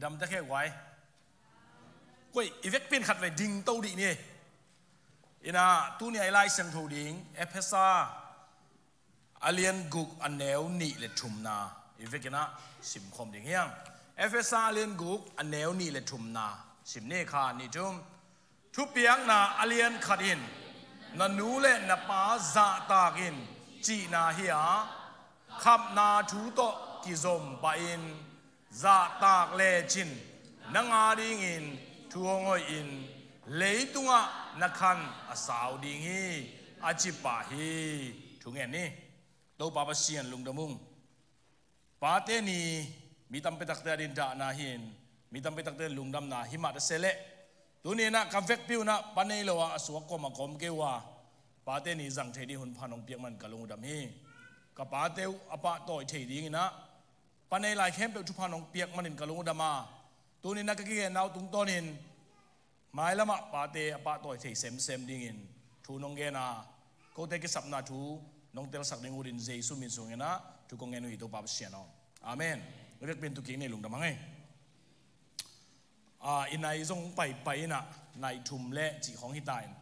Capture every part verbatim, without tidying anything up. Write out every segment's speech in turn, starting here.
Namte khe guai. Koi, i vekpi in khat vei ding to dih ni. Ina, tuni a i Lai Siangtho ding Efesa a lian guk a neu nih le thumna i vekpi in a simkhawm ding hiang. Efesa a lian guk a neu nih le thumna sim ni. Khat, nih, thum. Thupiakna a lian khat in, "Na nu le na pa zahtak in," cihna hi a, khapna thu tawh kizom pahin, "Zahtak lecin nang adingin thu hong hoihin, leitungah na khan a sau ding hi," a ci pah hi. Thungen ni. Topa Pasian lungdam ung. Pate ni, mi tampi takte ading dahna hi-in, mi tampi takte lungdamna hi mah ta se leh, tuni in a ka vekpi un a pa nei lo a, a suak kawm a kawm kei uh a, Pate ni zang thei ding hun pha nong piak manin ka lung uh dam hi. Ka pate uh a pahtawi thei dingin a, pa nei lai khempeuh thupha nong piak manin ka lung uh dam a, tuni in a ka kigenna uh tungtawnin mailamah pate a pahtawi thei semsem dingin thu nong gen a, kote kisapna thu nong telsak ding uh in Jesu min sungin a thu kong ngen uh hi, Topa Pasian aw. Amen. Vekpi in tu kik ni, lungdam hang ei. A, i nai zong paipai in a, nai thum le cih khawng hi ta in.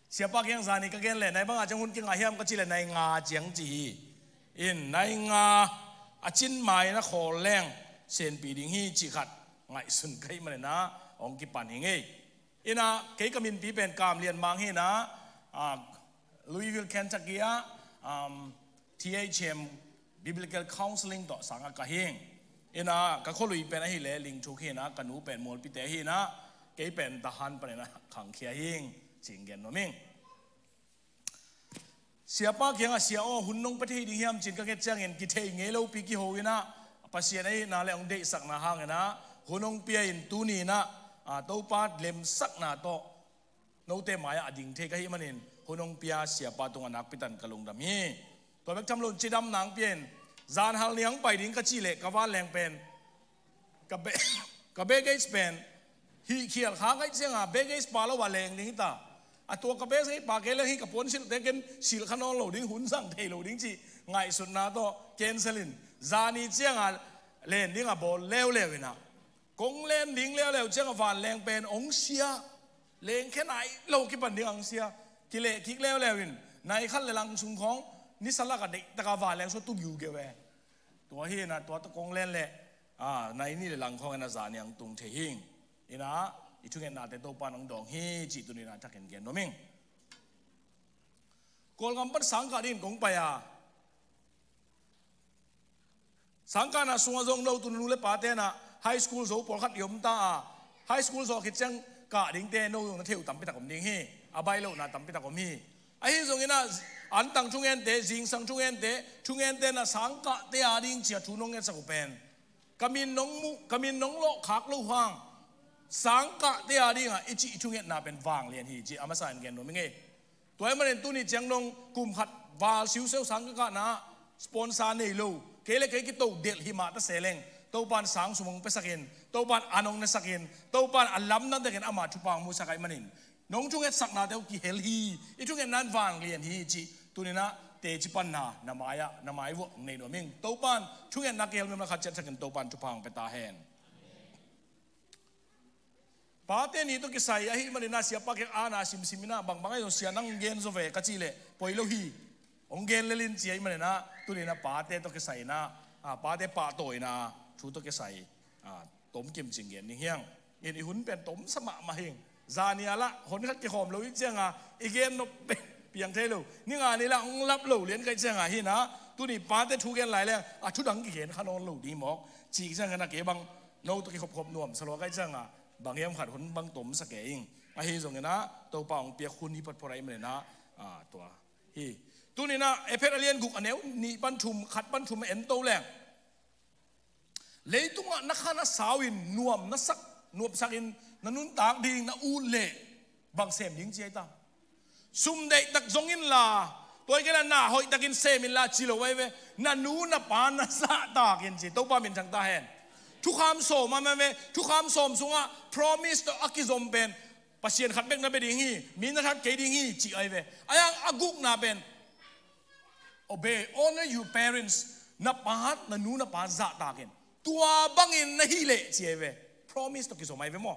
Siapa kiang zani ka gen leh, nai banga ciang hun kingah hiam ka cih leh, nai nga ciang ci hi. In, nai nga a cin mai na khawl leng senpi ding hi cih khat ngaihsun ka hih manin a hong kipan hi ngei. Ina, kei ka minpi pen Kam Lian Mang hi ina, a, Louisville, Kentucky ah, um, T H M Biblical Counseling tawh sang a ka hing. Ina, ka khualui pen ahih leh Lingthuk hi ina, ka nu pen Mualpite hi ina, kei pen Tahan panin a khangkhia hing, ci-in gen nuam ing. Siapa kiangah, "Sia aw, hun nong pia thei ding hiam?" ci-in ka nget ciangin, kithei ngei lopi kiho ina, Pasian ahihna le hong deihsakna hang ina, hun hong pia in tuni ina, a, Topa lemsakna tawh note mai-ah a ding thei ka hih manin, hun hong pia siapa tungah nakpi takin ka lungdam hi. Tua bek tham loin cidamna hong pia in, zan hal ni hong pai ding ka cih leh ka vanleng pen, ka be-, ka baggage pen hih khial kha ngaih cianga, baggage pa lo a leng ding hi ta. A, tua ka baggage pa kei leng hih ka puan silhte ken silh kha nawn lo ding, hun zang thei lo ding cih ngaihsutna tawh cancel in, zani cianga len ding a bawl leuleu ina, kong len ding leuleu cianga vanleng pen hong sia. Lengkhia nai lo kipan ding hong sia. Kileh kik leuleu in, nai khat le lang sung khawng nisa lakah deihtaka vanleng sua tung giugeu e. Tua hi ina, tua tawh kong len leh, a, nai nih le lang khawng ina zani hong tung thei hing. Ina, i thungetnate Topa in hong dawng hi cih tuni ina thakin gen nuam ing. Kawlgam pan sangkah dingin kong pai a, sangkahna sungah zong no tu nu le pate ina high school zo pawlkhat i om ta a, high school zawh khit ciang kah dingte no zong na thei uh tampi tak om ding hi. A baih lohna tampi tak om hi. Ahi zong ina, antang thungente, zingsang thungente, thungente ina sangkahte a ding ci-a thu nong ngetsak uh pen, ka min nong muh, ka min nong lawh khak loh hang, sangkahte a dingah i cih i thungetna pen vanglian hi cih a masa in gen nuam ing ei. Tua ahih manin tuni ciang nong kum khat val siusiau sangkah kahna sponsor nei lo, kei le kei kito delh hi mah ta se leng, Topa in sang sum hong piasakin, Topa in an hong nesakin, Topa in a lamdang takin ama thupha hong musak ahih manin, nong thungetsaknate uh kihel hi, i thungetna in vanglian hi cih tuni ina teci panna na mai-ah, na mai vuah nei nuam ing. Topa in thungetna kihel mihon khat ciat thakin Topa in thupha hong pia ta hen. Pate ni tawh kisai ahih manin a, siapa kiang ana simsim ina, bangbang ahi zong sia nang gen zaw ve ka cih leh, poi lo hi, hong gen lel in ci ahih manin a, tuni ina pate tawh kisai ina, a, pate pahtawina thu tawh kisai, a, tomkim ci-in gen ding hiang. In, i hun pen tomsa mahmah hing. Zani a lah hon khat kikhawm lo i cianga i gen nop pen piang thei lo. Ni nga ni lah hong lap lo lian ka hih cianga hi ina, tuni pate thu gen lai leng a thu dang kigen kha nawn lo ding mawk. Cih ciangin a kei bang no tawh kikhopkhop nuamsa lua ka hih cianga, bang hiam khat hun bang tomsa kei ing. Ahi zongin a, Topa hong piak hun hi photphot ahih manin a, a, tua hi. Tuni ina Efesa a lian guk a neu nih pan thum, khat pan thum en to leng, leitungah na khan a sau in nuam na sak, nuamsak in na nuntak ding na ut leh bang sem ding ci ahi ta. Sum deihtak zong inla, tua hi kei leh na hoihtakin sem inla ci lo ahi ve. Na nu na pa na zahtakin ci. Topa minthang ta hen. Thukham sawm a mah ve. Thukham sawm sungah promise tawh a kizom pen Pasian khat bek na bia ding hi, mi na that kei ding hi cih ahi ve. A yang a gukna pen, obey, honor your parents. Na pa, na nu na pa zahtakin, tua bangin na hih leh ci ahi ve. Promise tawh kizom ahi ve maw.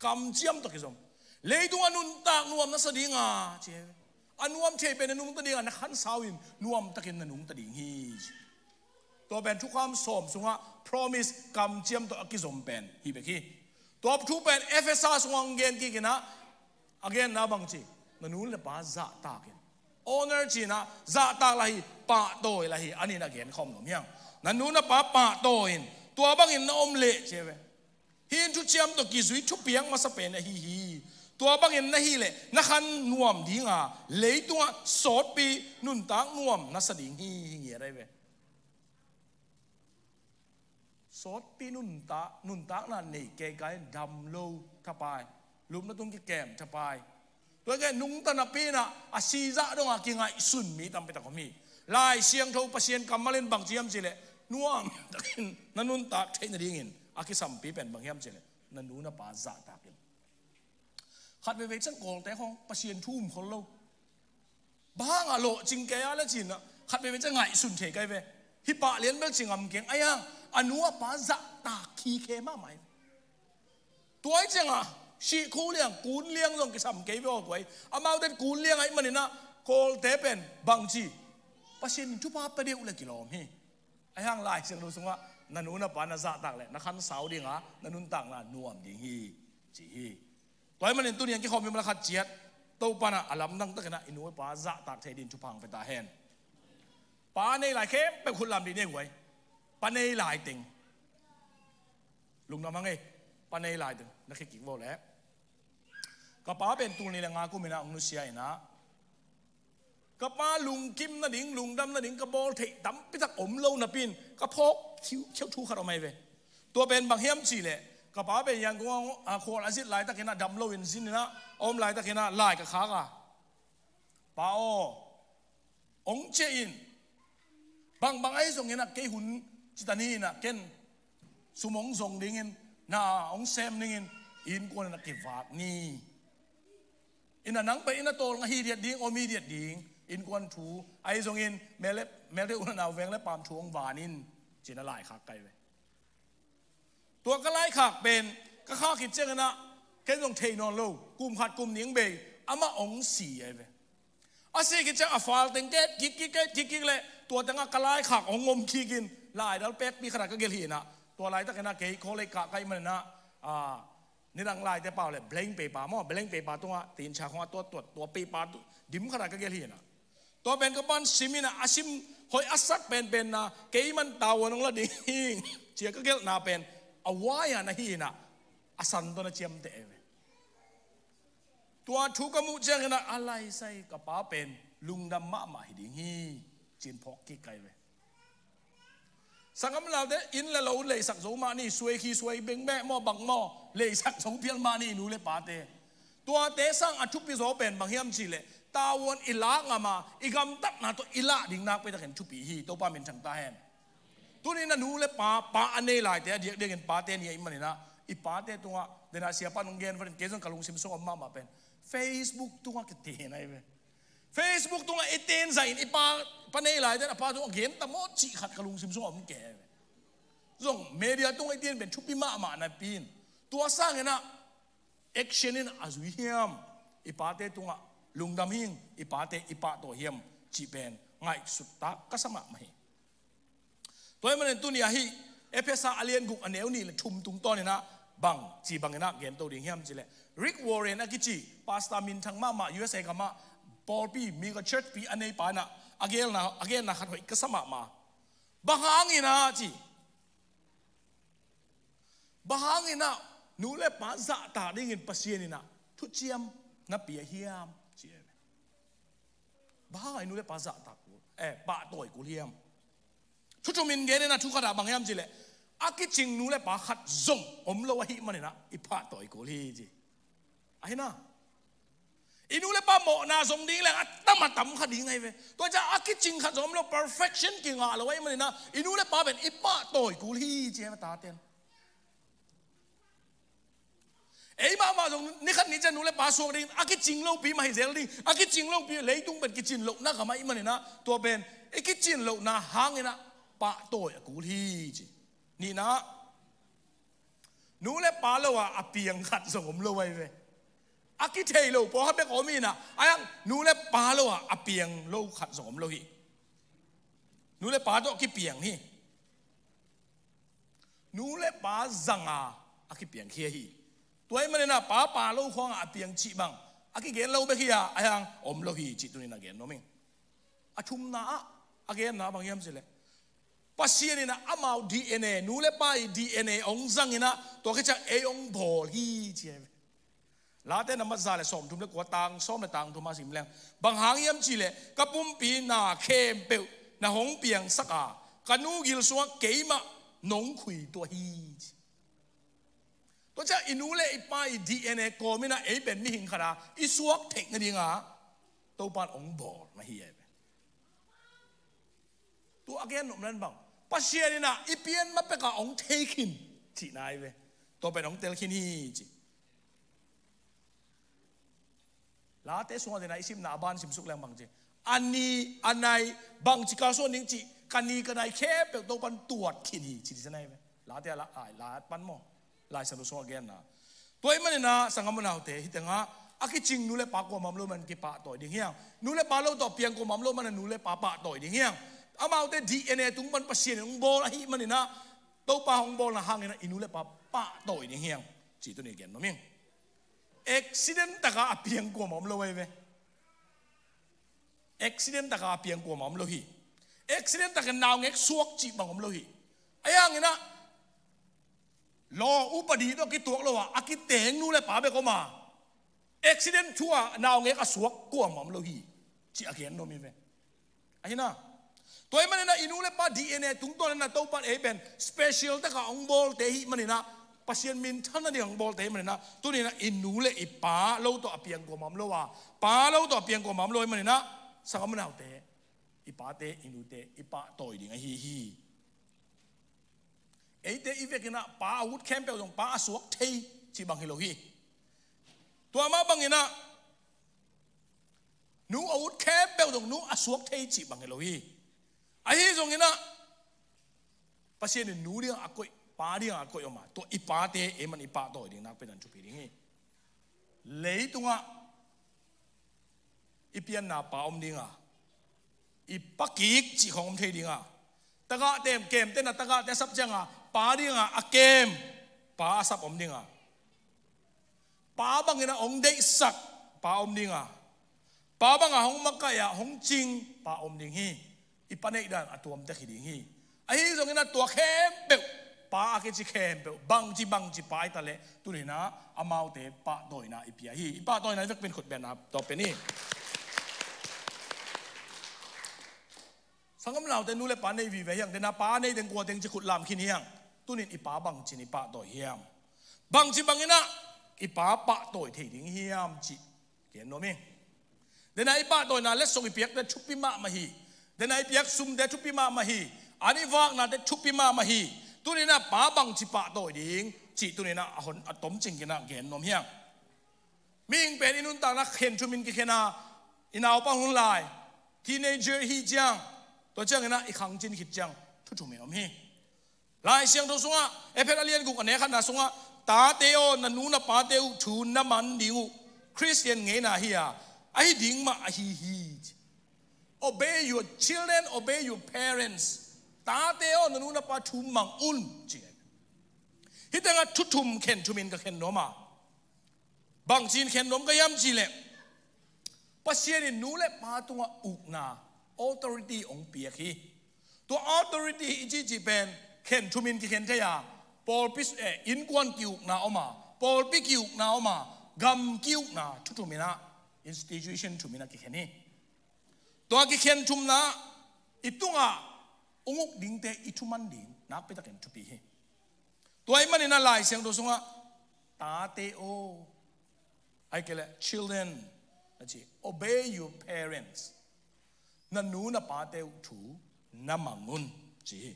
Kamciam tawh kizom. Leitung a nuntak nuam na sa ding a, ci ahi ve. A nuam thei pen na nungta ding a, na khansau in nuamtakin na nungta ding hi, ci. Tua pen Thukham sawm sungah promise kamciam tawh a kizom pen hi bek hi. Tua thu pen Efesa sungah hong gen kik in ah, a genna bang ci, na nu le pa zahtak in. Honor ci in ah, zahtak lah hi, pahtawi lah hi, a nih in a gen khawm nuam hi hang. Na nu na pa pahtawi in, tua bangin na om leh ci ahi ve. Hih in thuciam tawh kizui thupiak masa pen ahi hi. Tua bangin na hih leh na khan nuam ding a, leitungah sawtpi nuntak nuam na sa ding hi, hi ngiat ahi ve. Sawtpi nuntak, nuntakna nei keikai, dam lo thapai, lupna tung kikem thapai. Tua ke nungta napi in ah a sizah dongah kingaihsun mi tampi tak om hi. Lai Siangtho Pasian kammal in bang ci hiam cih leh, nuamtakin na nuntak theih nadingin a kisampi pen bang hiam cih leh, na nu na pa zahtak in. Khat veivei ciang Kawlte khawng Pasian thu um khol lo. Bang hang a lawhcing kei a le ci in ah, khat veivei ciang ngaihsun thei kei ve. Hih pah lian bel ci ngam keng, ahi hang a nu a pa zahtak khikhe mahmah hi. Tua hi ciangah sih khu liang, kun liang zong kisam kei ve aw guai. Amaute in kun liang ahih manin ah Kawlte pen bang ci, Pasian in thupha pia deuh le kilawm hi. Ahi hang Lai Siangtho sungah na nu na pa na zahtak leh na khansau ding a, na nuntakna nuam ding hi, ci hi. Tua ahih manin tuni a kikhawm i mala khat ciat, Topa in ah a lamdang takin ah i nu i pa zahtak thei ding thupha hong pia ta hen. Pa nei lai khempeuh khut lam dih ni guai. Pa nei lai teng. Lungdam hang ei. Pa nei lai teng na khit kik vo leh. Ka pa pen tul nih le nga kum in ah hong nusia in ah, ka pa lungkim nading, lungdam nading ka bawl theih tampi tak om lo napi in ka phawk khiuh, khiuh thu khat om ahi ve. Tua pen bang hiam cih leh, ka pa pen Yangon ah, a khual a zit laitakin ah, dam lo in zin in ah a om laitakin ah lai ka khak a, Pa aw, hong ciah in. Bangbang ahi zongin ah kei hun cita ni in ah ken sum hong zong dingin, na hong sem dingin innkuan in ah kivak ni. In ah nang pen in ah tawlnga hi diat ding, om hi diat ding, innkuan thu ahi zongin mel le, melte un ah nau veng le pam thu hong van in, ci in ah lai khak ka hi ve. Tua ka laikhak pen ka khak khit ciangin ah ken zong thei nawn lo, kum khat kum nih bei amah hong si ahi ve. A si khit ciang a fal teng ket kik kik, ket kik kik leh tua tengah ka laikhak hong om kik in, laidal pekpi khatah ka gelh hi in ah, tua laitakin ah kei college kah ka hih manin ah, a, nidang laite pau leh blank paper maw, blank paper tungah tincha khawng a tuat tuat, tua paper tu dim khatah ka gelh hi in ah, tua pen ka pan sim in ah, a sim hoih a sak penpen na, kei man tavuan hong la ding hi, ci a ka gelhna pen a uai a na hi in ah, a san tawh na ciamteh ahi ve. Tua thu ka muh ciangin ah, a laisai ka pa pen lungdam mahmah hi ding hi, ci in phawk kik ka hi ve. Sanggam lalte, inn le lo leisak zo mah ni, suai khi suai beng beh maw, bang maw, leisak zo phial mah ni nu le pate. Tuate sang a thupi zaw pen bang hiam cih leh, tavuan i lak ngam a, i gamtatna tawh i lah ding nakpi takin thupi hi. Topa minthang ta hen. Tuni in ah nu le pa, pa a nei laite a diakdiakin pate ni ahih manin ah, i pate tungah, den a siapa in hong gen vat in, kei zong ka lungsim sung om mahmah pen Facebook tungah kiten ahi ve. Facebook tungah i ten zah in, i pa, pa nei laite in a pa tungah gen ta maw cih khat ka lungsim sungah om kei ve. Zong media tungah i ten pen thupi mahmah napi in, tua sangin ah action in a zui hiam, i pate tungah lungdam hing, i pate i pahtawi hiam cih pen ngaihsut tak ka sa mahmah hi. Tua ahih manin tuni ahi Efesa a lian guk a neu nih le thum tungtawn in ah bang ci bangin ah gen to ding hiam cih leh, Rick Warren a kici pastor minthang mahmah U S A gamah pawlpi, mega church pi a neipa in ah a gelna, a genna khat hoih ka sa mahmah. Bang hangin ah ci, bang hangin ah nu le pa zahtak dingin Pasian in ah thuciam na pia hiam ci ahi ve. Bang hang a i nu le pa zahtak kul, eh, pahtawi kul hiam? Thu thum in gen in ah, thu khat ah bang hiam cih leh, a kicing nu le pa khat zong om lo ahih manin ah i pahtawi kul hi ci. Ahi na, i nu le pa mawhna zong ding leng a tam a tam kha ding ahi ve. Tua ciang a kicing khat zong om lo, perfection kingah lo ahih manin ah i nu le pa pen i pahtawi kul hi ci ahi ve, taten. Ei mahmah zong ni khat ni ciang nu le pa suak ding, a kicing lopi mah hi zel ding, a kicing lopi, leitung pen kicin lohna gam ahih manin ah, tua pen i kicin lohna hangin ah pahtawi a kul hi ci. Nihna, Nu le pa lo-a a piang khat zong om lo ahi ve. A kithei lo pawlkhat bek om hi-in ah, ahi hang nu le pa lo-a a piang lo khat zong om lo hi. Nu le pa tawh kipiang hi. Nu le pa zanga a kipiang khia hi. Tua ahih manin ah pa pa lo khawngah a piang cih bang a kigen lo bek hi-a, ahi hang om lo hi cih tuni-in a gen nuam ing. A thumna ah a genna bang hiam cih leh, Pasian in ah amau D N A, nu le pa i D N A hong zang in ah, tua khit ciang ei hong bawl hi ci hi. Late na mat za le sawmthum le kua, tang sawm le tang thum ah sim leng, bang hang hiam cih leh, ka pumpi na khempeuh na hong piangsak a, ka nu gil sungah keimah nong khuituah hi ci. Tua ciang i nu le i pa i D N A kawm in ah ei pen mihing khat a i suak theih nadingah Topa'n hong bawl na hi ahi ve. Tua a gen nopna in bang, Pasian in ah i pian ma pekah hong thei khin cihna ahi ve. Tua pen hong tel khin hi ci. Late sungah dena i simna a ban simsuk leng bang ci, a ni a nai bangci kalsuan ding cih, ka ni ka nai khempeuh Topa'n tuat khin hi ci ding ci na hi ve. Late a la, ai, la pan maw, Lai Siangtho sungah genna. Tua ahih manin ah sanggam unaute, hih tengah a kicing nu le pa kuamah om lo manin kipahtawi ding hi hang. Nu le pa lo tawh piang kuamah om lo manin nu le pa pahtawi ding hi hang. Amaute D N A tung pan Pasian in hong bawl ahih manin ah, Topa hong bawlna hangin ah i nu le pa pahtawi ding hi hang cih tuni gen nuam ing. Accident takah a piang kuamah om lo ahi ve. Accident takah a piang kuamah om lo hi. Accident takin naungek suak cih bang om lo hi. Ahi hangin ah law upadi tawh kituak lo-a a kiteng nu le pa bek om a, accident thu-a naungek a suak kuamah om lo hi cih a gen nuam hi ve. Ahi na. Tua ahih manin ah i nu le pa D N A tungtawn in ah Topa'n ei pen special takah hong bawlte ahih manin ah, Pasian minthan nading hong bawlte ahih manin ah, tuni-in ah i nu le i pa lo tawh a piang kuamah om lo a, pa lo tawh a piang kuamah om lo ahih manin ah, sanggam unaute, i pate i nute i pahtawi ding ahi hi. Eite i vekin ah pa a ut khempeuh zong pa a suak thei cih bang hi lo hi. Tua mah bangin ah nu a ut khempeuh zong nu a suak thei cih bang hi lo hi. Ahi zongin ah Pasian in nu dingah a koih, pa dingah a koih om a, tua i pate ei man i pahtawi ding nakpi-in ah thupi ding hi. Leitungah i pianna pa om ding a, i pa kik cih khawng om thei ding a, tagahte, kemte na tagahte a sap ciang a, pa dingah a kem pa a sap om ding a, pa bangin ah hong deihsak pa om ding a, pa bangah hong makaih a hong cing pa om ding hi. I pa neih dan a tuamtek hi ding hi. Ahi zongin ah tua khempeuh, pa a kici khempeuh, bangci bangci pa i ta leh, tuni-in ah amaute pahtawina i pia hi. I pahtawina i vekpi-in khut bengna tawh pen hi. Sanggam unaute, nu le pa nei vive hi hang. Dena pa nei teng kua teng ci khut lam khin hi hang. Tuni-in i pa bangci-in i pahtawi hiam? Bangci bangin ah i pa pahtawi thei ding hiam cih gen nuam ing. Dena i pahtawina letsong i piakte thupi mahmah hi. Dena i piak sumte thupi mahmah hi. An i vaknate thupi mahmah hi. Tuni-in ah pa bangci pahtawi ding cih tuni-in ah a hon a tomcing kei-in ah gen nuam hi hang. Mihing pen i nuntakna khen thumin kikhen a, i naupang hun lai, teenager i hih ciang, tua ciangin ah i khangcin khit ciang thu thumin om hi. Lai Siangtho sungah, Efesa a lian guk a neu khatna sungah, tate aw, na nu na pate uh thu na man ding uh Khristian ngeina hi a, ahi ding mah ahi hi. Obey your children, obey your parents. Tate aw, na nu na pa thu mang un, ci. Hih tengah thu thum khen thumin ka khen nuam a, bangci-in khen nuam ka hiam cih leh, Pasian in nu le pa tungah ukna, authority hong piak hi. Tua authority i cihcih pen khen thumin kikhen thei a, pawlpi, eh, innkuan ki-ukna om a, pawlpi ki-ukna om a, gam ki-ukna, thu thumin ah institution thumin ah kikhen hi. Tua kikhen thumna i tungah hong uk dingte i thuman ding nakpitakin thupi hi. Tua ahih manin ah Lai Siangtho sungah, tate aw, ahih kei leh children, a ci, obey your parents. Na nu na pate uh thu na mang un, ci hi.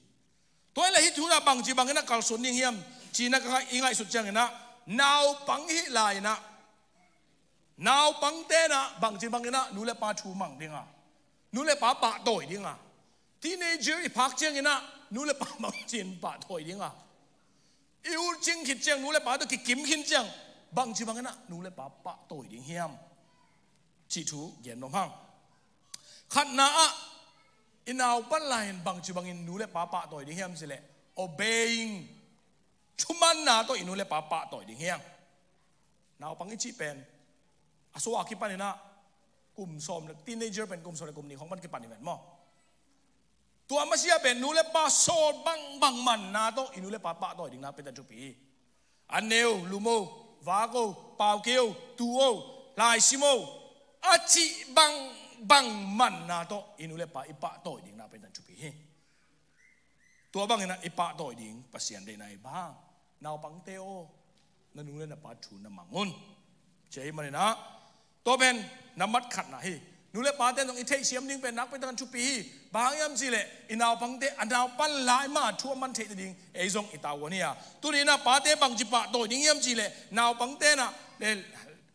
Tua hi leh hih thu-in ah bangci bangin ah kalsuan ding hiam cih na ka i ngaihsut ciangin ah, naupang i hih lai-in ah, naupangte in ah bangci bangin ah nu le pa thu mang ding a, nu le pa pahtawi ding a, teenager i phak ciangin ah nu le pa bangci-in pahtawi ding a, i ut cing khit ciang, nu le pa tawh kikim khin ciang, bangci bangin ah nu le pa pahtawi ding hiam? Cih thu gen nuam hang. Khatna ah, i naupan lai-in bangci bangin nu le pa pahtawi ding hiam cileh, obeying, thumanna tawh i nu le pa pahtawi ding hiam? Naupang i cih pen a sua a kipanin ah kum sawm le, teenager pen kum sawm le kum nih khong pan kipan hi ven maw. Tua masiah pen nu le pa sawl bangbang manna tawh i nu le pa pahtawi ding nakpi takin thupi hi. A neu, lum o, vak o, pau kei o, tu o, laisim o, a cih bangbang manna tawh i nu le pa i pahtawi ding nakpi takin thupi hi. Tua bangin ah i pahtawi ding Pasian deihna hi. Bang hang? Naupangte aw, na nu le na pa thu na mang un, ci ahih manin ah, tua pen nambat khatna hi. Nu le pate zong i theihsiam ding pen nakpi takin thupi hi. Bang hang hiam cihleh, i naupangte a naupan lai mah thu a man theih nading ei zong i tavuan hi a. Tuni-in ah pate bangci pahtawi ding hiam cihleh, naupangte in ah, eh,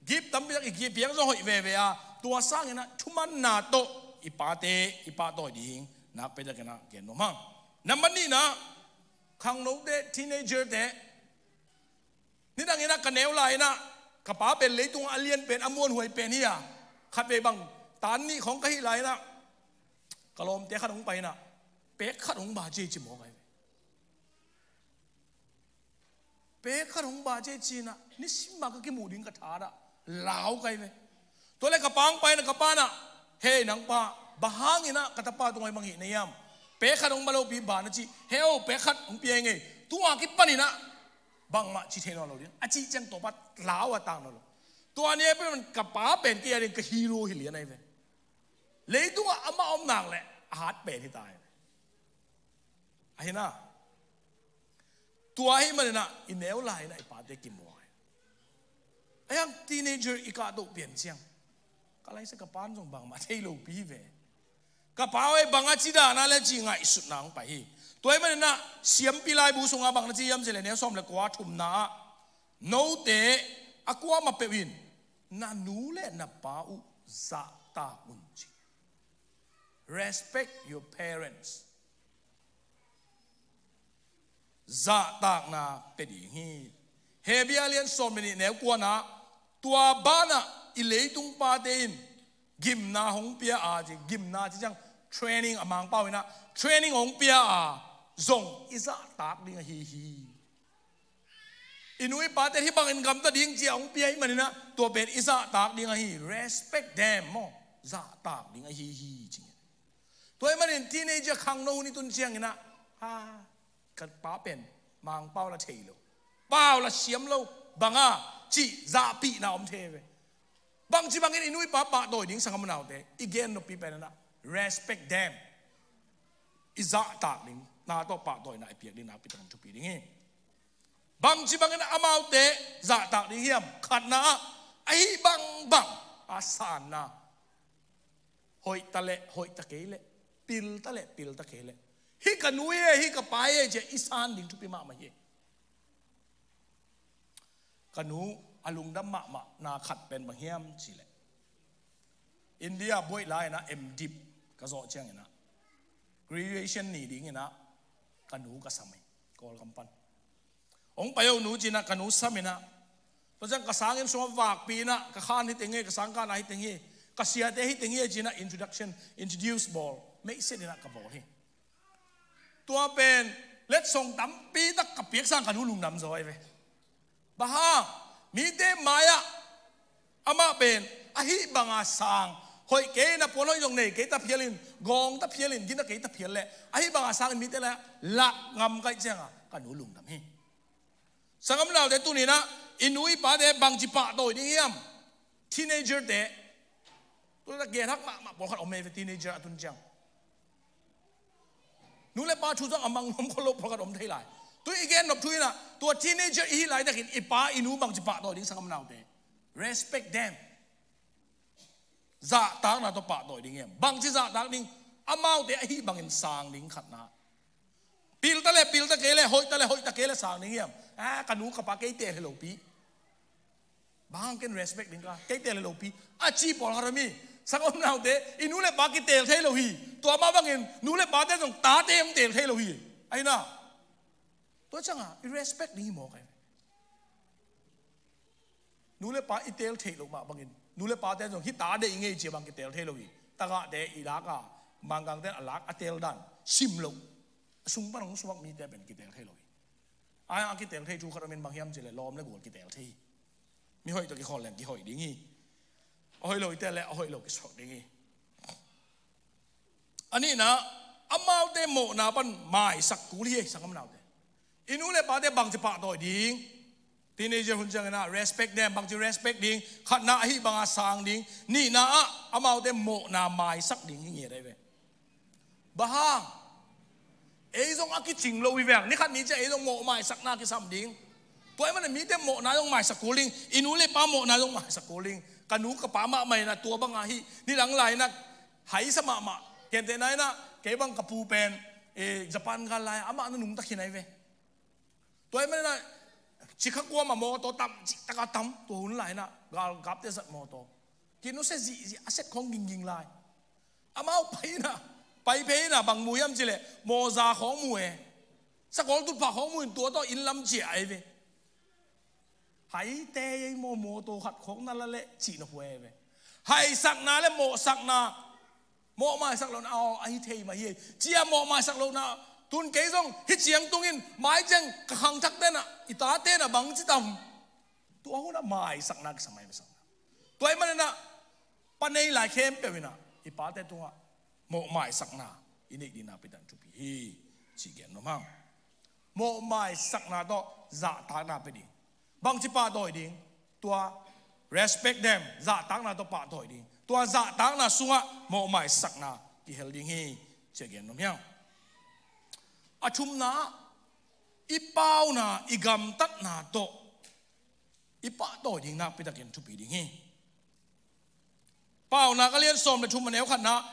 gift tampi tak i piak zong hoih veve a, tua sangin ah thumanna tawh i pate i pahtawi ding nakpi takin ah gen nuam hang. Nambat nihna, khangnote, teenager-te, nidangin ah ka neu lai-in ah ka pa pen leitungah a lian pen, a muanhuai pen hi a, khatvei bang tan nih khong ka hih lai-in ah ka lawmte khat hong pai-in ah, pek khat hong ba ci ei ci mawk ai ve. Pek khat hong ba ci ei ci-in ah, nisim a ka kimuh ding ka thadah lau kai ve. Tua leh ka pa hong pai-in ah, ka pa in ah, "Hei nang pa, bang hangin ah ka tapa tungah hih bang hih na hiam? Pek khat hong ba lopi ba na cih, he aw, pek khat hong pia ing ei. Tua kipanin ah bangmah ci thei nawn lo ding," a cih ciang tua pa lau a tak nawn lo. Tua ni a pen ka pa pen kei a ding ka hero hi lian ai ve. Leitungah amah om nak leh a hat pen hi ta ai ve. Ahi na. Tua ahih manin ah i neu lai-in ah i pate kimuang ai. Ahi hang teenager i kahto pian ciang, ka lai sa ka pa in zong bangmah thei lopi ve. Ka pa aw, bang a ci dan a leh ci ngaihsutna hong pai hi. Tua ahih manin ah Siampi Laibu sungah bang na ci hiam cihleh, neu sawm le kua, thumna ah, "Note a kuamah peuh in na nu le na pa uh zahtak un," ci. Respect your parents. Zahtakna pia ding hi. Hebru a lian sawm le nih, neu kuana, "Tua banah i leitung pate in gimna hong pia a," ci, gimna ci ciang training, a Mangpau in ah training hong pia a, "zong i zahtak ding ahi hi." I nu i pate hih bangin gamta ding ci-a hong pia ahih manin ah, tua pen i zahtak ding ahi, respect them maw, zahtak ding ahi hi ci. Tua ahih manin teenager khangno hun i tun ciangin ah, ha, ka pa pen Mangpau la thei lo, pau la siam lo, bang a cih zahpihna om thei ve. Bangci bangin i nu i pa pahtawi ding, sanggam unaute, i gen noppi pen in ah, respect them. I zahtak ding, na tawh pahtawina i piak ding nakpi takin thupi ding hi. Bangci bangin amaute zahtak ding hiam? Khatna ah, ahi bangbang a sanna. Hoih ta leh, hoih ta kei leh, pil ta leh, pil ta kei leh, hih ka nu hi, hih ka pa hi ci-a i san ding thupi mahmah hi. Ka nu a lungdam mahmahna khat pen bang hiam cih leh, India buaih lai-in ah M.Div ka zawh ciangin ah, graduation ni dingin ah ka nu ka sam hi, Kawlgam pan. Hong pai o nu ci-in ah ka nu sam in ah, tua ciang ka sanginn sungah vakpih in ah, ka khan hi teng hi, ka sangkahna hi teng hi, ka siate hi teng hi ci-in ah introduction, introduce bawl, meihset in ah ka bawl hi. Tua pen letsong tampi tak ka piak sang ka nu lungdam zaw hi ve. Bang hang? Mite mai-ah amah pen ahi banga sang, hoih kei in ah puan hoih zong nei kei ta phial in, gawng ta phial in, gina kei ta phial leh, ahi banga sangin mite lai-ah lak ngam ka hih ciangah ka nu lungdam hi. Sanggam unaute, tuni-in ah i nu i pate bangci pahtawi ding hiam? Teenager-te, tua leh gen hak mahmah pawlkhat om hi ve, teenager a tun ciang. Nu le pa thu zong a mang nuam khol lo pawlkhat om thei lai. Tui i gen nop thu in ah, tua teenager i hih laitakin i pa i nu bangci pahtawi ding, sanggam unaute? Respect them. Zahtakna tawh pahtawi ding hiam? Bangci zahtak ding? Amaute ahi bangin sang ding, khatna. Pil ta leh pil ta kei leh, hoih ta leh hoih ta kei leh sang ding hiam? Ah, ka nu ka pa kei teel hi lopi. Bang hang, ken respect ding ka, kei teel hi lopi, a ci pawlkhat om hi. Sanggam unaute, i nu le pa kiteel thei lo hi. Tua mah bangin nu le pate zong tate hong teel thei lo hi. Ahi na. Tua ciangah i respect ding hi mawk ai. Nu le pa i teel theih loh mah bangin, nu le pate zong hih ta deih ngei ci a bang kiteel thei lo hi. Tagahte i lak a, Mangkangte a lak a teel dan sim loh, a sung pan hong suak mite pen kiteel thei lo hi. Ai a kiteel thei thu khat om in, bang hiam cih leh lawm le gual kiteel thei hi. Mi hoih tawh kikholh leng kihoih ding hi. A hoih lo i teel leh a hoih lo kisuak ding hi. A nihna, amaute mawhna pan maisak kul hi, sanggam naute. I nu le pate bangci pahtawi ding? Teenager hun ciangin ah respect them, bangci respect ding? Khatna, ahi banga sang ding. Nihna ah amaute mawhna maisak ding hi ngiat ahi ve. Bang hang? Ei zong a kicing lo hi veng. Ni khat ni ciang ei zong mawh maisakna kisam ding. Tua ahih manin mite mawhna zong maisak kul ding. I nu le pa mawhna zong maisak kul ding. Ka nu ka pa mahmah in ah tua bang ahi. Nidang lai in ah haisa mahmah. Gentehna in ah kei bang ka pu pen, eh, Japan gal lai ah amah na nungta khin ahi ve. Tua ahih manin ah cikha kuam a mawtaw tam, cih taka tam. Tua hun lai in ah galkapte zat mawtaw. Kinusia zihzih, a set khawng gingging lai. Amau pai in ah, pai phei in ah bang mu hiam cih leh mawza khawng mu e. Sakol tutphah khawng mu in tua tawh inn lam ciah ahi ve. Haite ei maw, mawtaw khat khawng na la leh cih na phuai ahi ve. Haisakna le mawhsakna, mawh maisak lohna aw ahi thei mah hi. Cia mawh maisak lohna, tun kei zong hih ciang tungin mai ciang ka khangthakte in ah, i tate in ah bangci tam. Tua hun ah maisakna kisam ahi ve, sanggam. Tua ahih manin ah pa nei lai khempeuh in ah i pate tungah mawh maisakna i neih ding nakpi takin thupi hi, ci gen nuam hang. Mawh maisakna tawh zahtakna pia ding. Bangci pahtawi ding? Tua respect them, zahtakna tawh pahtawi ding. Tua zahtakna sungah mawh maisakna kihel ding hi, ci a gen nuam hi hang. A thumna ah i pauna, i gamtatna tawh i pahtawi ding nakpi takin thupi ding hi. Paunak a lian sawm le thum, a neu khatna,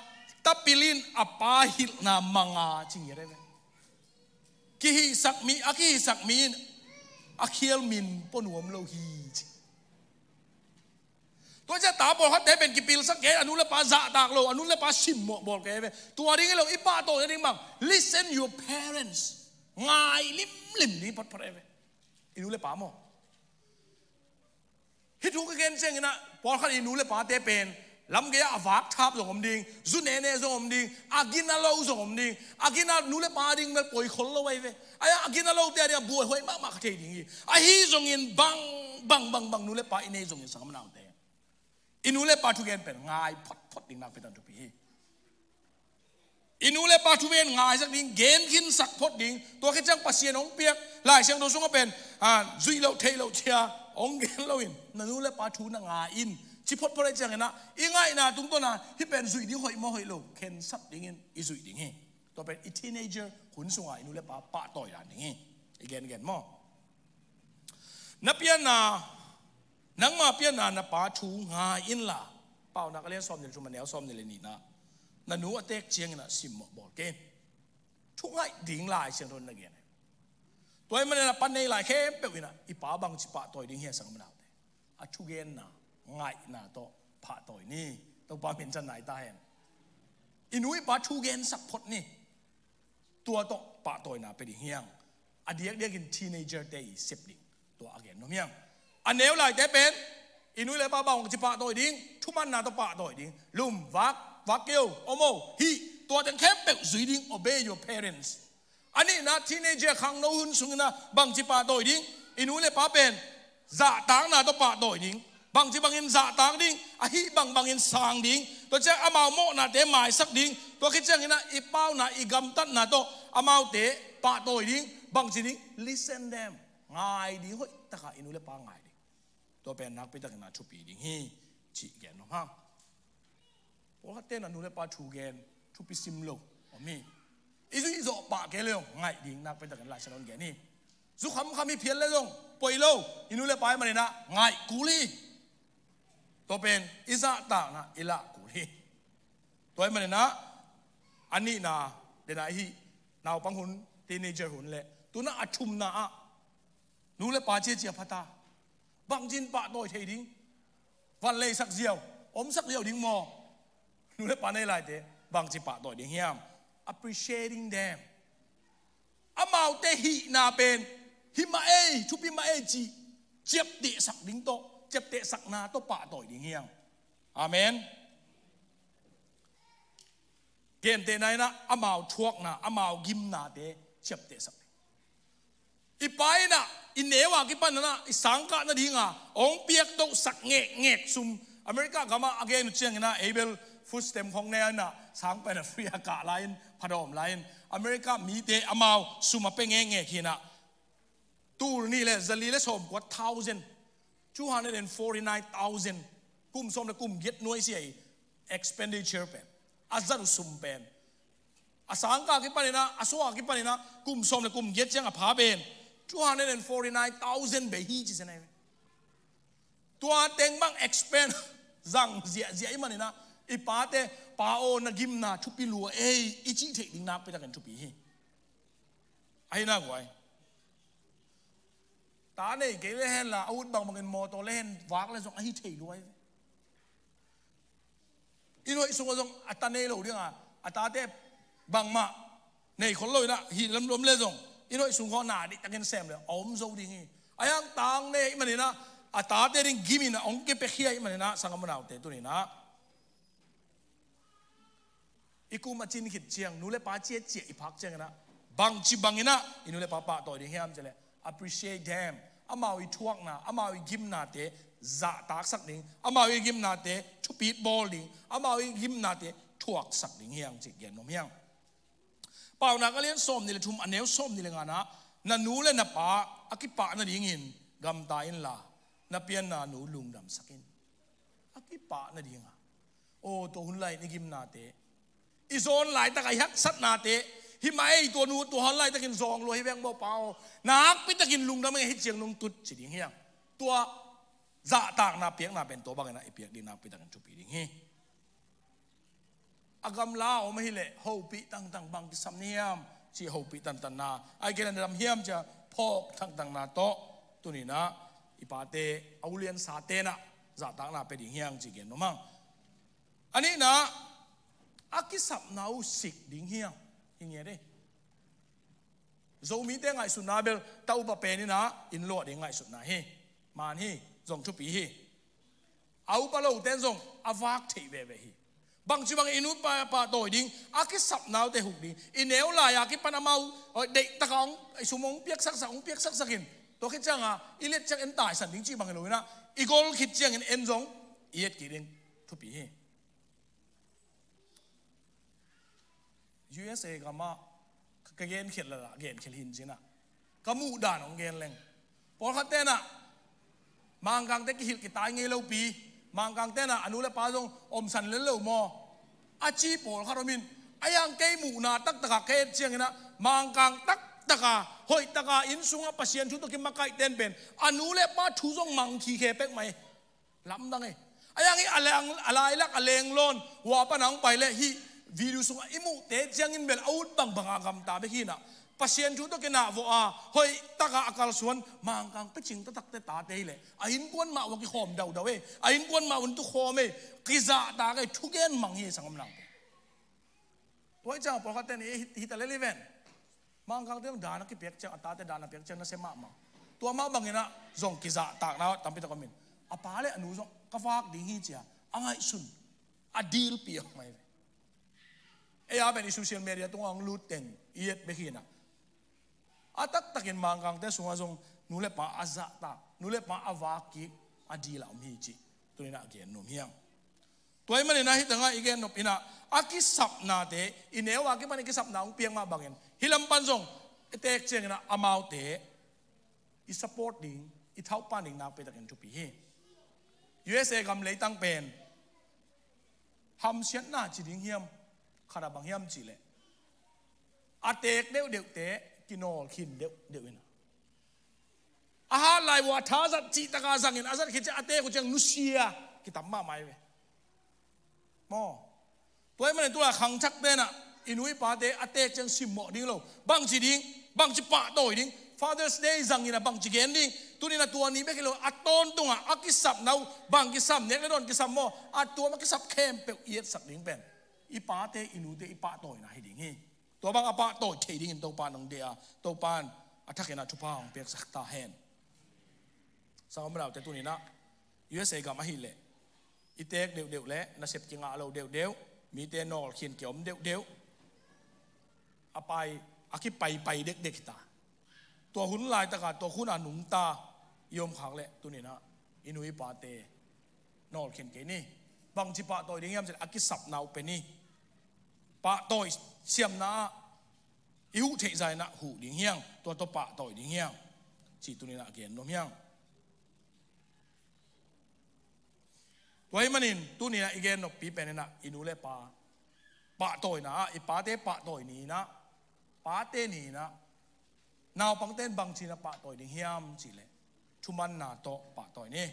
tapil in a pa hilhna mang a, ci ngiat ahi ve. Kihihsak mi, a kihihsak mi in a khial min pua nuam lo hi, ci. Tua ciang ta pawlkhatte pen kipilsak kei, a nu le pa zahtak lo, a nu le pa simmawh bawl kei ve. Tua ding hi lo, i pahtawi nading bang? Listen your parents. Ngai limlim ding photphot ahi ve. I nu le pa maw? Hih thu ka gen ciangin ah pawlkhat i nu le pate pen lamgei ah a vak thap zong om ding, zu nene zong om ding, a gina lo zong om ding. A gina nu le pa ding bel poi khol lo ahi ve. Ai, a gina lote a ding a buaihuai mahmah kha thei ding hi. Ahi zongin bang, bang, bang, bang nu le pa i nei zongin, sanggam naute, i nu le pa thugen pen ngai photphot ding nakpi takin thupi hi. I nu le pa thugen ngaisak ding, gen khinsak phot ding. Tua khit ciang Pasian hong piak Lai Siangtho sungah pen, ah, zuih loh theih loh cia hong gen loin, na nu le pa thu na ngai in, ci photphot ahih ciangin ah i ngaihna tungtawn ah hih pen zuih ding hoih maw hoih lo khensat dingin i zuih ding hi. Tua pen i teenager hun sungah i nu le pa pahtawi dan ding hi. I gengen maw? Na pianna, nangma pianna na pa thu ngai inla. Paunak a lian sawmnih le thum, a neu sawmnih le nihna, na nu a teek ciangin ah simmawh bawl kei in. Thu ngaih ding Lai Siangtho in na gen hi. Tua ahih manin ah pa nei lai khempeuh in ah i pa bangci pahtawi ding hiam, sanggam naute? A thugenna, ngaihna tawh pahtawi ni. Topa min thang nai ta hen. I nu i pa thugen sak phot ni. Tua tawh pahtawina pia ding hi hang. A diakdiakin teenager-te i sep ding, tua a gen nuam hi hang. A neu laite pen i nu le pa bangci pahtawi ding? Thumanna tawh pahtawi ding. Lum, vak, vak kei o, om o, hih, tua teng khempeuh zui ding, obey your parents. A nihna, teenager khangno hun sungin ah bangci pahtawi ding? I nu le pa pen zahtakna tawh pahtawi ding. Bangci bangin zahtak ding? Ahi bangbangin sang ding. Tua ciang amau mawhnate maisak ding. Tua khit ciangin ah i pauna, i gamtatna tawh amaute pahtawi ding. Bangci ding? Listen them. Ngai ding, hoih takin i nu le pa ngai ding. Tua pen nakpi takin ah thupi ding hi, cih gen nuam hang. Pawlkhatte in a nu le pa thu gen, thupi sim lo om hi. I zuih zawh pah kei leh ngaih ding nakpi takin Lai Siangtho in gen hi. Zu khamkham hi phial leh zong poi lo, i nu le pa ahih manin ah ngaih kul hi. Tua pen i zahtakna i lah kul hi. Tua ahih manin ah a nihna, dena i hih naupang hun, teenager hun leh tu-in ah a thumna ah nu le pa ciacia pha ta. Bangci in pahtawi thei ding? Van leisak ziau, omsak ziau ding maw? Nu le pa nei laite bangci pahtawi ding hiam? Appreciating them. Amaute hihna pen hih mah ei, thupi mah ei cih ciaptehsak ding tawh, ciaptehsakna tawh pahtawi ding hi hang. Amen. Gentehna in ah amau thuakna, amau gimnate ciaptehsak ding. I pa in ah i neu a kipan in ah i sangkah nading a hong piaktohsak ngekngek sum. America gam ah a gen uh ciangin ah, ei bel food stamp khong ne in ah, sang pen a free a kah lai-in, phadawm lai-in, America mite amau sum a pia ngekngek hi in ah, tul nih le zali le sawmkua thousand, two hundred and forty-nine thousand, kum sawm le kum giat nuai sia i expenditure pen, a zat uh sum pen, a sangkah kipan in ah, a sua kipan in ah, kum sawm le kum giat ciang a pha pen two hundred and forty-nine thousand bei hi ci zen ahi. Tua teng bang expend zang ziahziah i man in ah, i pate, "Pa aw, na gimna thupi lua ei," i cih theih ding nakpi takin thupi hi. Ahi na guai. Ta nei kei le hen la, a ut bangbangin mawtaw le hen vak le zong ahi thei lua hi. Inn hoih sungah zong a ta nei lo ding a, a tate bangmah nei khol lo in ah, hih lamlam le zong inn hoih sung khawng na dih takin sem le a om zo ding hi. A hiang tang nei i man in ah, a tate ding gim in ah hong kipia khia i man in ah, sanggam unaute, tuni in ah i kum a cin khit ciang, nu le pa ciacia i phak ciangin ah, bangci bangin ah i nu le pa pahtawi ding hiam cih leh, appreciate them. Amau i thuakna, amau i gimnate zahtaksak ding, amau i gimnate thupit bawl ding, amau i gimnate thuaksak ding hi hang cih gen nuam hi hang. Paunak a lian sawmnih le thum, a neu sawmnih le nga-ah, "Na nu le na pa a kipah nadingin gamta inla, na pianna nu lungdamsak in." A kipah nading a, aw, tua hun lai-in i gimnate, i zawn laitak a i haksatnate, "Hih mah ei, tua nu, tua hun laitakin zawng lua hi veng maw pa aw, nakpi takin lungdam ing, hih ciang nong tut," ci ding hi hang. Tua zahtakna piakna pen tua bangin ah i piak ding nakpi takin thupi ding hi. A gamla a om ahih leh hopih tangtang, bang kisam ni hiam cih hopih tantanna, ahih kei leh na dam hiam cih a phawk tangtanna tawh tuni in ah i pate a uliansate in ah zahtakna pia ding hi hang cih gen nuam hang. A nihna, a kisapna uh sik ding hi hang. Hi ngiat ei. Zomite ngaihsutna bel, ta upa pen in ah inn luah ding ngaihsutna hi. Man hi, zong thupi hi. A upa lote in zong a vak theih veve hi. Bangci bangin i nu i pa pahtawi ding, a kisapna uhte huk ding. I neu lai a kipan amau, oi, deihtak a hong, i sum hong piaksaksak, hong piaksaksak in, tua khit ciang a i liat ciang en taisan ding cih bang hi lo in ah, i gol khit ciangin en zong i et kik ding thupi hi. U S A gam ah ka, ka genkhial lala, genkhial hi in cin ah, ka muh dan hong gen leng, pawlkhatte in ah Mangkangte kihilh kitai ngei lopi, Mangkangte in ah a nu le pa zong omsan lel lo maw, a ci pawlkhat om in. A hiang kei muhna taktak a ka et ciangin ah, Mangkang taktak a, hoih tak a, inn sungah Pasian thu tawh kimakaihte in pen a nu le pa thu zong mang khikhe pek mah hi. Lamdang e. A hiang hi a leng, a lailak a lenglawn, hua pan a hong pai leh hih video sungah i muhte ciangin bel a ut bangbang a gamta bek hi in ah, Pasian thu tawh kinah vawh a, hoih tak a a kalsuan, Mangkang picing taktakte tate hi leh, a innkuan mah uh a kikhawm daudau e, a innkuan mah uh a tukhawm e, kizahtak e, thugen mang hi e, sanggam nang. Tua hi ciang pawlkhatte in, "Hi, hi ta lel hi ven." Mangkangte zong dan a kipiak ciang, a tate dan a piak ciang nasia mahmah. Tua mah bangin ah zong kizahtakna tampi tak om in. A pa le a nu zong ka vak ding hi ci a, a ngaihsun, a deal piak mai ve. Ei a pen i social media tungah hong lut ten i et bek hi in ah, a taktakin Mangkangte sungah zong nu le pa a zahtak, nu le pa a vak kik, a deal a om hi cih tuni in ah gen nuam hi hang. Tua ahih manin ah hih tangah i gen nop in ah, a kisapnate, i neu a kipan i kisapna hong piak mah bangin, hih lam pan zong i teek ciangin ah amaute i support ding, i thaupan ding nakpi takin thupi hi. U S A gam leitang pen hamsiatna ci ding hiam, khat a bang hiam cih leh, a teek deuhdeuhte kinawl khin deuhdeuh in ah, a hat lai uh a tha zat cihtak a zangin, a zat khit ciang a teek uh ciang nusia kitam mahmah hi ve. Maw? Tua ahih manin tu lai khangthakte in ah i nu i pate a teek ciang simmawh ding lo. Bangci ding, bangci pahtawi ding. Father's Day zangin ah bangci gen ding. Tuni in ah tua ni bek hi lo, a tawntungah a kisapna uh, bang kisam, nek le dawn kisam maw, a tuam a kisap khempeuh i etsak ding pen i pate, i nute i pahtawina hi ding hi. Tua bang a pahtawi thei dingin Topa in hong deih a, Topa in a thakin a thupha hong piaksak ta hen. Sanggam unaute, tuni-in ah U S A gam ahih leh i teek deuhdeuh le nasep kingah lo deuhdeuh, mite nawlkhin kia om deuhdeuh, a pai, a kipaipai dekdek hi ta. Tua hun laitaka tua hun a nungta i om khak leh tuni-in ah i nu i pate nawlkhin kei ni. Bangci pahtawi ding hiam cih leh a kisapna uh pe ni. Pahtawi siamna ah i huh theih zah in ah huh ding hi hang, tua tawh pahtawi ding hi hang, cih tuni-in ah gen nuam hi hang. Tua ahih manin tuni-in ah i gen noppi pen in ah i nu le pa pahtawina ah, i pate pahtawi ni-in ah, pate ni-in ah naupangte in bangci-in ah pahtawi ding hiam cih leh thumanna tawh pahtawi ni.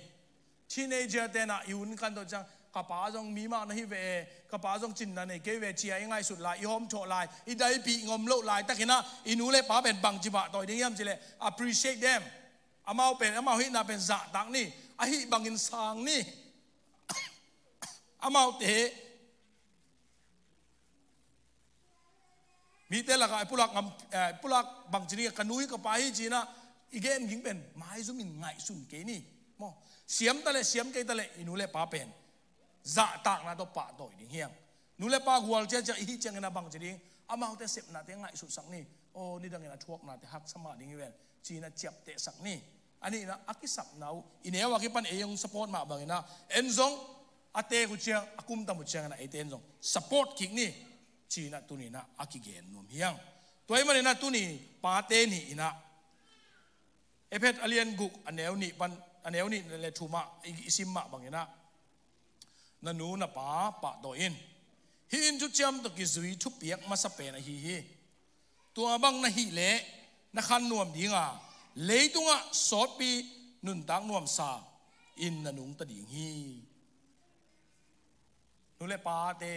Teenager-te in ah i hun kan tawh ciang, ka pa zong mi mah na hi ve e, ka pa zong cinna nei kei ve, ci-a i ngaihsut lai, i hawmthawh lai, i daipih ngam loh laitakin ah i nu le pa pen bangci pahtawi ding hiam cih leh appreciate them. Amau pen, amau hihna pen zahtak ni, ahih bangin sang ni. Amaute mite lakah i pulak ngam, eh, pulak bangci ding, ka nu hi ka pa hi ci-in ah i gen ging pen maizumin ngaihsun kei ni. Maw, siam ta leh siam kei ta leh i nu le pa pen zahtakna tawh pahtawi ding hi hang. Nu le pa gual ciacia i hih ciangin ah bangci ding, amaute sepnate ngaihsutsak ni. Aw, nidangin a thuaknate haksa mah ding hi ven, ci-in ah ciaptehsak ni. A nihna, a kisapna uh i neu a kipan ei hong support mah bangin ah en zong a teek uh ciang, a kumtam uh ciangin ah eite in zong support kik ni, ci-in ah tuni-in ah a kigen nuam hi hang. Tua ahih manin ah tuni pate ni-in ah Efesa a lian guk a neu nih pan, a neu nih le thum ah i, i sim mah bangin ah, na nu na pa pahtawi in. Hih in thuciam tawh kizui thupiak masa pen ahi hi. Tua bang na hih leh na khan nuam ding a, leitungah sawtpi nuntak nuamsa in na nungta ding hi. Nu le pate,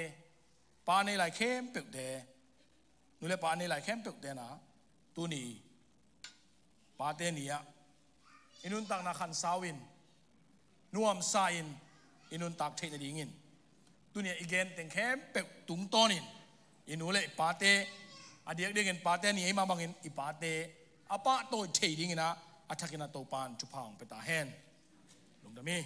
pa nei lai khempeuhte, nu le pa nei lai khempeuhte in ah tuni pate ni-ah i nuntakna khansau in, nuamsa in i nuntak theih nadingin tuni-ah i gen teng khempeuh tungtawnin i nu le i pate, a diakdiakin pate ni ahih mah bangin i pate a pahtawi thei dingin ah a thakin ah Topa in thupha hong pia ta hen. Lungdam hi.